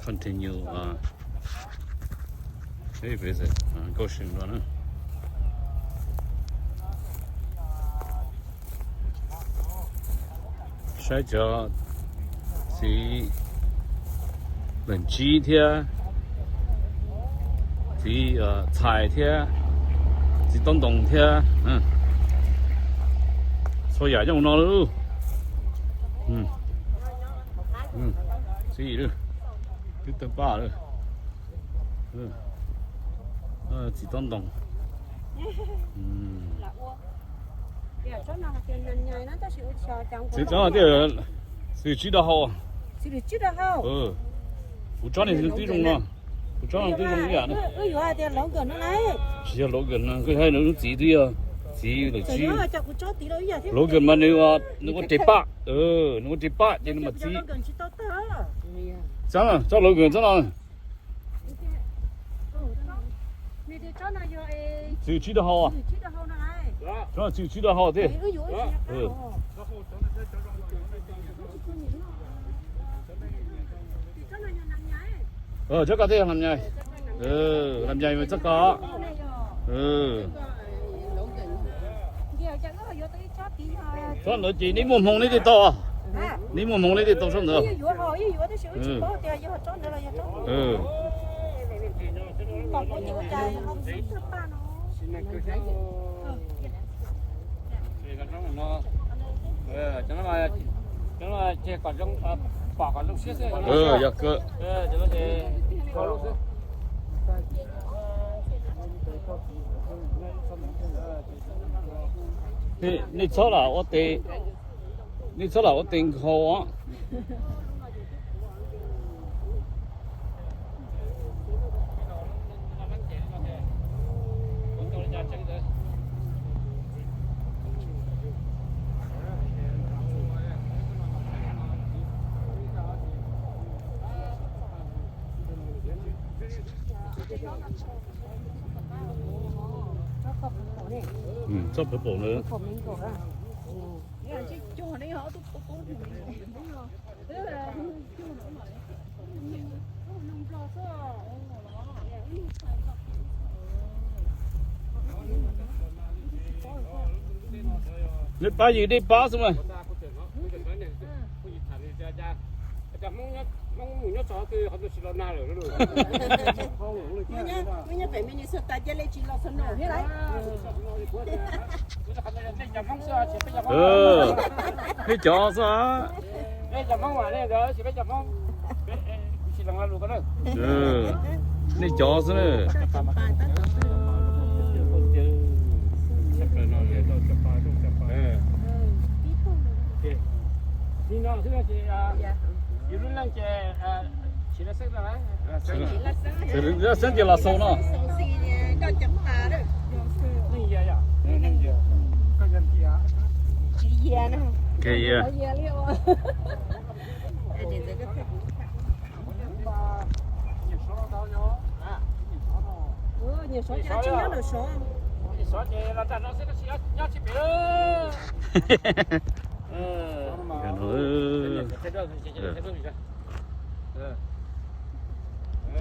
Continue, uh, visit, uh, Goshen no na. Saib cov txiv leej tsib thiab, txiv txhais thiab, txiv tob ntoos thiab, txhua yam nyob no lawm. Txiv, twb tawg paj lawm. Txiv tob ntoos. Txiv tsob no, txiv lws tsib rau hau. Kuv tsob no twb zoo no. Kuv tsob no twb zoo ib yam no. Tsis yog Logan no, koj hais lub txiv twb yog txiv lws tsib. Logan mas nws, nws ua ris paj, nws ua ris paj ces nws mas txiv. Tsob, tsob Logan tsob no. Txiv tsib rau hau. Tsob no txiv tsib rau hau thiab. Tsob ko thiaj yog lam nyai. Lam nyai mas txoj ko. Tsob ntawd ces neb muaj hmoo neb thiaj tau. Neb muaj hmoo neb thiaj tau tsob ntawd. Yog kawg. Nej txhob lam ua tes, nej txhob lam ua tes nkhaus os. Tsob purple na. Neb pab yws dej pab xwb mas. Nej cov xwb. Nej cov xwb na. Xeeb tias los xaus no.